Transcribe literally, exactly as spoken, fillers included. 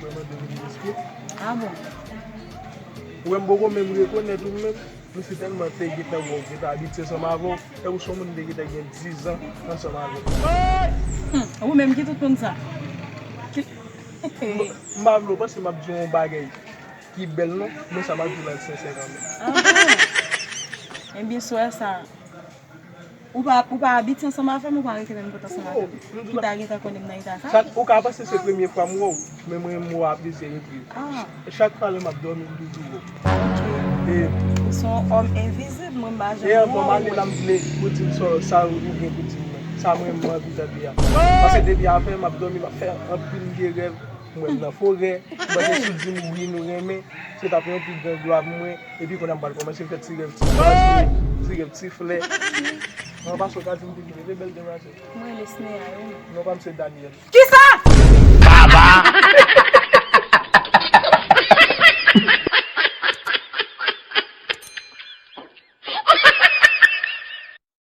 Mwen mande w respè. Ah bon? Ou wè m poko menm rekonèt ou menm. Nou se tèlman te gentan wè w, gentan abitye ansanm avè w. E ou se yon moun m te gentan gen diz an ansanm avè w. Hmm, ou menm ki tout moun sa? Ki... M pa vle w panse m ap di w yon bagay ki bèl non, men sa m ap di w la sensè kanmenm. Ah bon? Ebyen, swè sa. Ou pa, ou pa abitye ansanm avè m, ou pa rete menm bout ansanm avè m. Ki ta gentan konnen m nan eta sa? Sa, ou ka panse se premye fwa m wè w, men mwen m wè w a plizyè repriz. Ah. Chak fwa lè m ap dòmi, m toujou wè w. E ou se yon òm envizib, mwen m pa janm wè w. E anvan m ale la, m vle ou di m sa, sa ou gen pou di m nan. Sa mwen m anvi tande a. Paske depi avè w m ap dòmi, m ap fè anpil de rèv. Mwen nan forè, m panse si w di m wi nou renmen, se t ap yon pi gran glwa pou mwen. Epi kounye a m pral kòmanse fè ti rèv ti baz, ti rèv ti flè. Mwen panse w ka di m te vin rele bèl demwazèl. Mwen rele Sneya wi. Non pa m se Daniel. Kisa?